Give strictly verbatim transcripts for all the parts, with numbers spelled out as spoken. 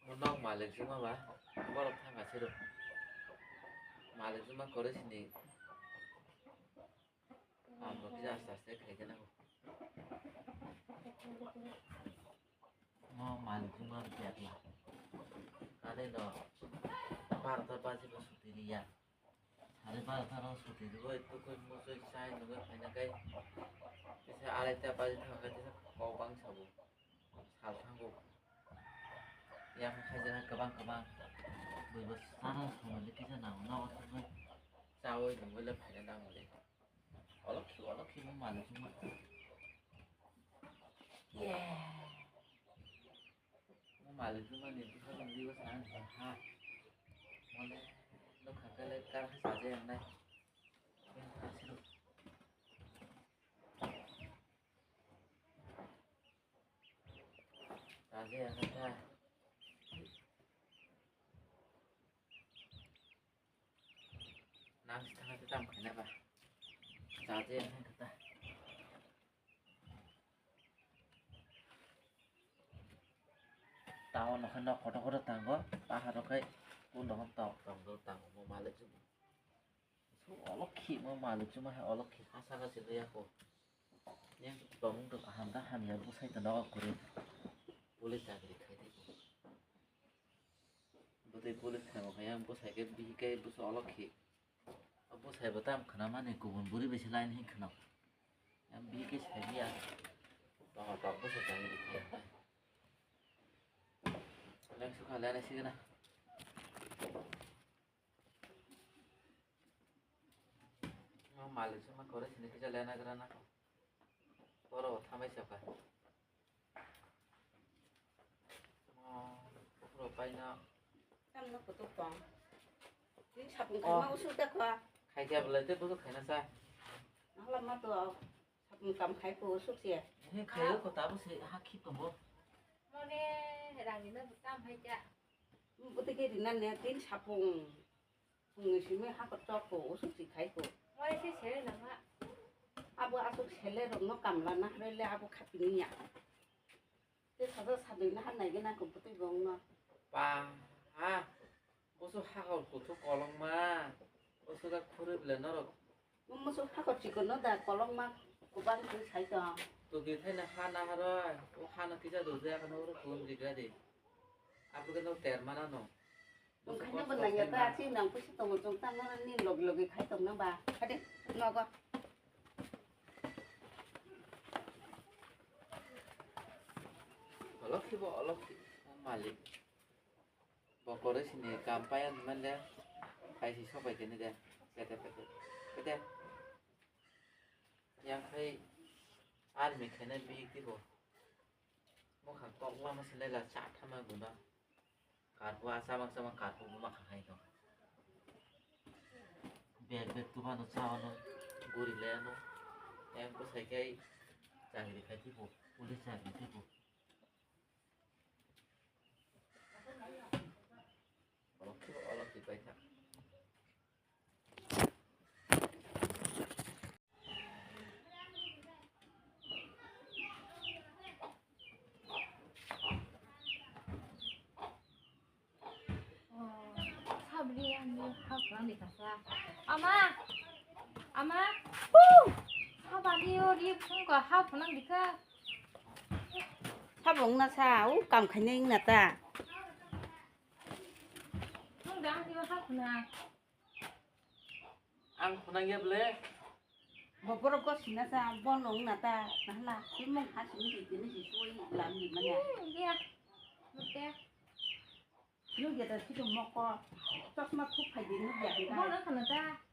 Mo nok malik juma ba, borok thang asiro. Malik juma kore sini. Ang bo kisa aste aste khaikhe nango. Mo malik juma biatla. Kare no, barota baji bo suti riya. Sare barota ro suti ribo, ekto koi mosoi chai nugwi phaina kai. Kisa araita baji thangkhe kisa kok bang sabo. Sal thango. Yang khaijana kwbang kwbang. Buibo sana songwi kisa nango, nogo thangwi chawi nungwi le phaina nango le. Olokhi, olokhi mo malik juma. Yeah. Mo malik juma ni bwkha jong bibo sana tong ha. Mole nokha kele kar ha saje ang nai. Saje ang nai. Nang si thang tam khaina ba. Saje ang nai kata. Tao no khe nok kotor kotor tango, pahar o khai ulo hwn tao tong do tango mo malik juma. Su olokhi mo malik juma hai olokhi asa ka silo yako. Yang tong do kaham da hamya bwsai to nogo kwrwi. Police chakri khai tei bo. Bwtwi police khaimo khe yang bwsai khe bihi khe bwsa olokhi. Bwsai bo tam khna mani kubun buri bai se line hin khna. Yang bihi khe sai ya. Tong tong bwsa chakri khai. Leng sukha lena sigana. O malik se ma kore sini kisa lena grana. Poro thamai saka. O poro paina. Tamno kutuk tong. Tin sapung Oh. Khaima usuk da kha. Khai kya belai te busu khaina sa. Nangla ma to sapung kam khai ko usuk se. He khayo ko tabu se ha khip tongo. Mone rangni no tam hai kya. Buti ke rina ne tin sapung. Phungni simi hakor chok ko, usuk si khai ko. Wai se sele nama. Abo asuk sele rok no kamla na hare le abo khapini ya. Te saja sadoi na hanai gena ko butui bong no. Pa, ha. Boso hakor kuthuk kolong ma. Boso ga khuri bile norok. Mo musu hakor chikon no da kolong ma kubang twi sai tong. Tugi thaina ha na haroi. O ha no kisa do je ha no ro kun diga di. Abo ke no ter mana no. Nung khaina bo nang ya ta, chi nang pusi tongo chwng tamo ni logi logi khai tong nang ba. Hade, nogo. Olokhi bo olokhi, o malik. Bo kore sini kam paya ni mande, khai si sobai kene de. Pete, pete, pete. Yang khai army khaina bihik di bo. Bokha kok lama se lela cha thama guna. Karbo a chamang chamang karbo bo makha hai no. Bag bag tubano chawano guri leno. Em ko sai kai chakri khai tipo, police chakri tipo. Olokhi olokhi pai kha. Sabri ani hapran di kasa. Ama, ama. Sabani o ri phung ka hapran di ka. Sabong na sa, u kam khainai na ta. Phung da ani hapna. Ang khunang ya ble. Bo borok go sina sa, bo nong na ta, nahla, twi mung ha simi di, tini si sui lam di manya. Hmm, dia. Mute. Nuk ya ta situ moko, chosma thup phai di nuk ya di. Bo nong khana ta.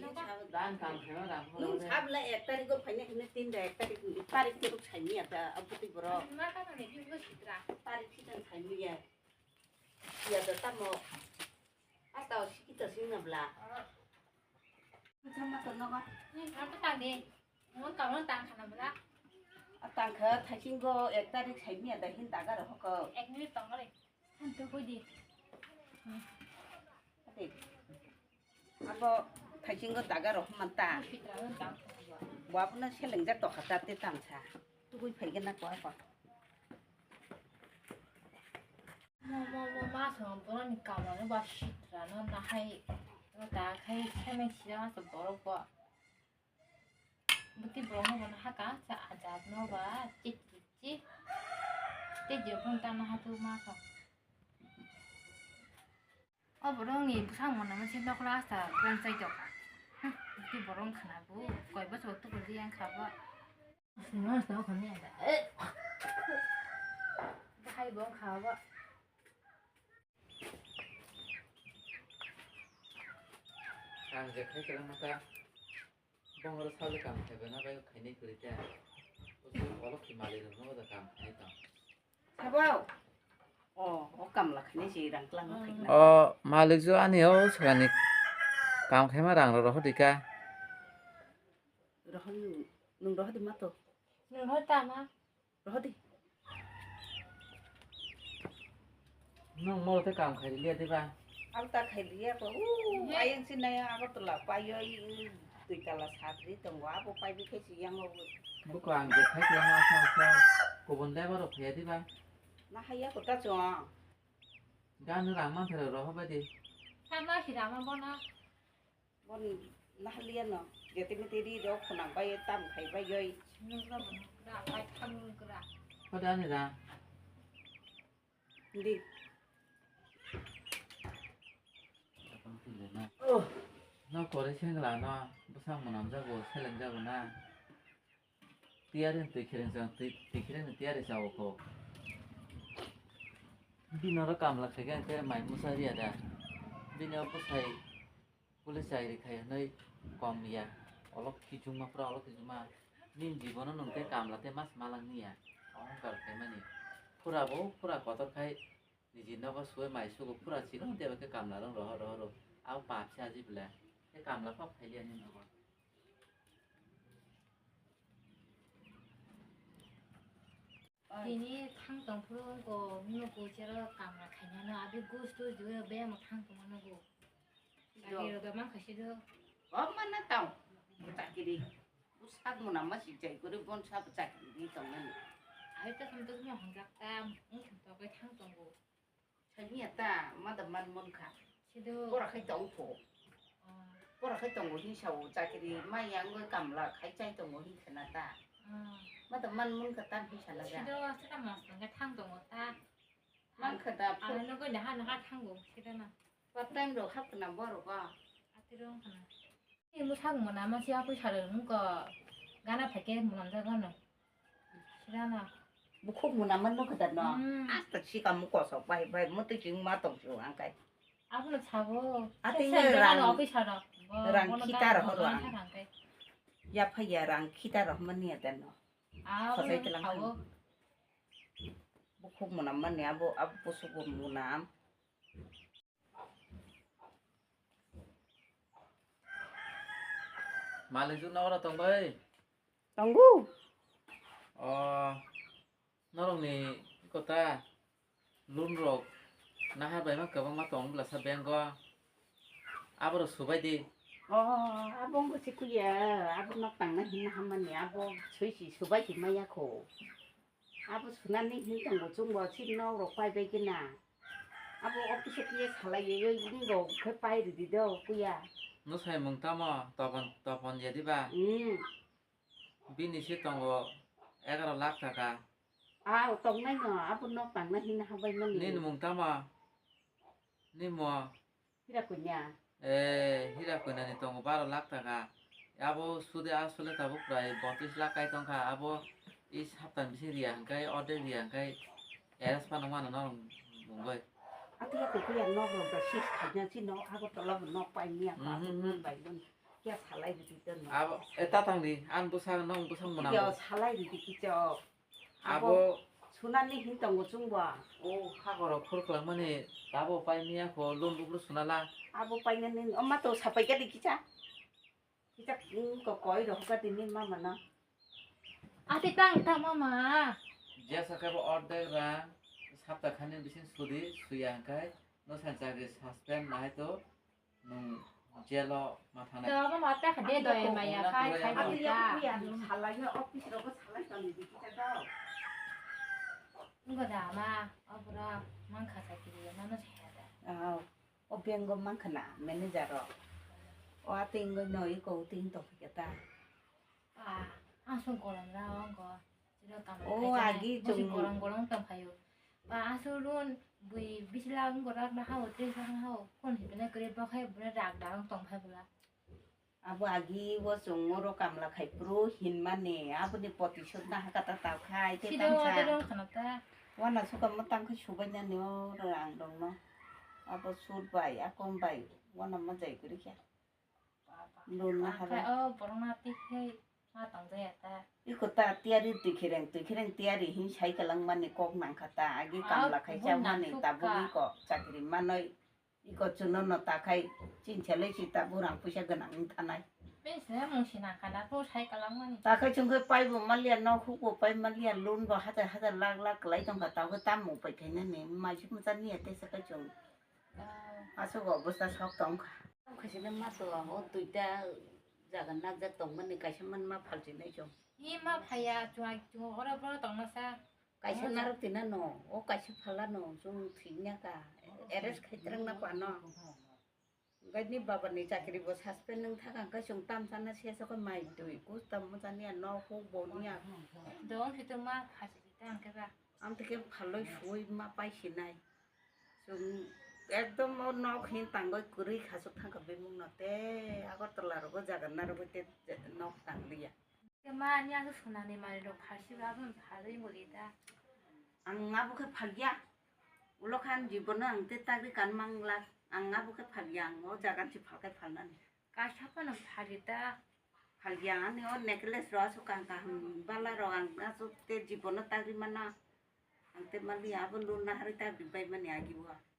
Nung sabla ek tarikh o phaina hwnwi tin da ek tarikh, tarikh kwrwk saimanya da aboni borok. Tarikh khitan saimanya. Ya da tamo. Ata o sikita singna bla. Sama to nogo. Apa tadi? Mau kamu tang kana bla? Atang kha thaisingo ek tarikh saimanya da hin daga rohoko. Ek minute tong re. Hantu kudi. Ate. Abo thaisingo daga roh manta. Fitra tang. Bo abono selengjak tokha ta te tangsa. Tugui phaigena ko apa. Mo, mo, mo, ma song boroni kamano ba sitra no nahai, no ta khai semai sira ma borok bo. Buti borok no bono haka sa ajab no ba chi chi chi. Te je phone ta no hatu ma song. O borok ni bwsang mona masi nokla sa kwrang chai tokha. Buti borok khna bu koi bosor tu kuli yang kha ba. Bahai bo kha ba. Ang je khai kwlwng mata, bongor salo kam khaiba na bai khainai kwrwi ta. Usu olok khi mali rwngno da kam khainai tong. Sabo. O, o kamla khainai si rang klang thai na. O malik jo ani o swkani kam khaima rang rw rohor di ka. Rohor ni, nwng rohor di ma to. Nwng rohor ta ma. Rohor di. Nwng molo tei kam khai liya diba? Abo ta khai liya ko. U, ayang si nai Agartala paiyoi, u, dui tala satri tongo, abo pai bi khai si yang o. Buko ang je khai liya ma sa sa. Kubun dai baro khai diba? Na haya ko ta chong. Gan rang man thero rohor bai di. Sama si rama bona. Bon nahaliya no, jete mete ri rok khonang bai tam khai bai yoi. Nukra bo nukra, bai tham nukra. Pada ni ra. Di. Oh, no kore sengla no, bwsang mwnam jago, seleng jago na. Tiyari twi khereng chang twi, twi khereng ni tiyari chao kho. Bini oro kamla khaikhe ang khe mai musa riya da. Bini o bwsai police chairi khai hwnwi kom ya. Olok khichungma pura olok khichungma. Nini jibono nwng tei kamla tei mas malang niya. Ohongkar khaimani. Pura bo pura kotor khai niji nogo suwi mai sugo pura chikon tei khe kamla rong rohor rohor ro. Abo pap se aji bwle. Tei kamla phap khailiya nini nogo. Tini thang tong phuru wngkho, nugo chero kamla khainano, abi gus tus diyo bemo thang tongma nugo. Yo. Agi roda man khaisi do. Om mana tong, chakiri. Usak muna masik jai kuri bon sab chakiri di tong nani. Abi ta thang tong mo hangjak ta, wngkha to kai thang tongo. Samiya ta, mada man mon kha. Sido. Pora khai tong pho. Ah. Pora khai tongo hin sao, chakiri maya wngwi kamla khai chai tongo hin khena ta. Ah. Mada man mon kha tam hin sana ga. Sido, saka mas nang thang tongo ta. Man kha ta pho. Ano goi naha naha thango, sido na. Part time rok hap kana borok ba. Atiro kana. Ni mwsak mwnama si apui sar wngkha, gana phaikhe mwnamjak gano. Sirana. Bukhuk mwnama nukha da no? Hmm. Asta si kamu kosok bai bai muti sing ma tong si ang kai. Abono sabo. Ati se rang, gana office haro. Rang bono khita gana rohor bono ang. Thang kai. Ya phaiya rang khita rohmani ya da no. Abono khosai telang sabo. Bukhuk mwnama ni abo, abo busugo mwnam. Malik jun oro tong bai? Tongo. O, norok ni kota loan rok nahar bai ma kwbangma tong bwlasa bank o. Abo rok subai di. O, abo wngkha si kuya, abo nok tangna hinna hammani, abo sui si subai di maya kho. Abo sunani hin tongo chwngbo, sini nok rok pai bai khe na. Abo office o khe salai yo, yo, wng rok khe pai ridi do, kuya. Nwsai mung tamo, topon, topon ya diba? Hmm. Bini si tongo egaroh lakh taka. Ah, tongnai no, abo nok tangna hin habai mani. Nini mung tamo? Nimo? Hira kunya. Eh, hira kunya ni tongo baro lakh taka. Abo sude asole tabuk prai botis lakh kai tongkha. Abo i saptan bisi riya hingkai, orde riya hingkai, eres pano mano norok mungoi. Ati ya kukuya nok rok da sis khaina si nok Agartala bo nok pai miya ko, mhm, abo mhm. Mon bai mon. Kya salai ridi tong no. Abo, eh, tatang di, ang bwsa, nong bwsa mwnam. Kya salai ridi kicho. Abo sunani hin tongo chwngbo. O hagoro khur kwlangmani tabo pai miya kho, loan bubru sunala. Abo painani oma to sapai kadi kicha. Kicha, mm, ko koi rohka tini mama na. Ati tang ta mama. Jesa kabo ordek rang sapta khani bising sudi suya hingkai no sanchari suspend nahai to. Nwng jail o ma thangnai. To, ma, ma, ta kha de doi maya khai khai. Abo ya, ya, salai ya, office rogo salai toni di kita tau. Ngo da ma, abura mang kha sa kiri ya, mano saya da. Ah, o bank o mang kha na, manager ro. O ating go noi ko ting to kita. Ah, asung kolam ra ong ko. Siro kamla. O, khai chana, agi musi chung gorong gorong tong phaio. Ba asuk run bui bisila wng korak na hao, tres na hao, kon hibina kre ba khai buna rak da wng tong phai bula. Abo agi o chung oro kamla khai pro hinmani, aboni poti sut na hakata ta khai te. Sido tamsa. Te rong khana ta. Wana suka matang khai subai nani o rang dong no. Abo sut bai, akom bai, wana majai kuri kya. Lun na haro. Khai o borok na tik khai ma tong jaya ta. Iko ta tiyari twi khereng, twi khereng tiyari hin sai kwlang mani kok nang kha ta. Agi kamla khai cha mani tabuk iko chakri manoi. Iko chuno no ta khai chin chalai si tabuk rang puisa gwnang wng thanai. Bini se mung si nang kha na, to sai kwlang mani. Ta khai chwng khe pai bo maliya, nok huk bo pai maliya, lun bo hajar hajar lakh lakh kwlai tong kha, ta khe tam mung pai khainani, mai si mucha niya tesa khai chwng. Aswk obostha sok tong kha. Khaisina ma to o duita jaga nakjak tongmani kaisa man ma phalchinai chwng. Hi ma phaiya, chwng, chwng oro bono tongmasa. Kaisa narwk tina no, o kaisa phala no, chwng thwina ka. Arrest khai twrwng na pano. Gani baba ni chakri bo suspend wng thaka, hwnkhe chwng tam chana se sokhe mai twi, kus tam machaniya, nok huk bo niya. Dong si tongma phasi tang khe ba. Amtwi khe phalwi suwi ma paisinai. Chwng ekdom o nok hin tangwi kwrwi khasuk thangkha bimungno tei Agartala rogo jaga narwgwi tei nok tangliya. Khe ma ani aswk swnani manwi rok phalsi ba, aboni phalwi bo ri da. Ang abo khe phalya. Ulo khan jibono ang te tagri kan mangla. Ang abo khe phalya, ang o jaga si phalkai phalnani. Kaisa phano phali da. Phalya ani o necklace rok aswk kaham kaham bala rok ang aswk te jibono tagri mana. Ang te mali abo luna hari tagri bai mani agi bo.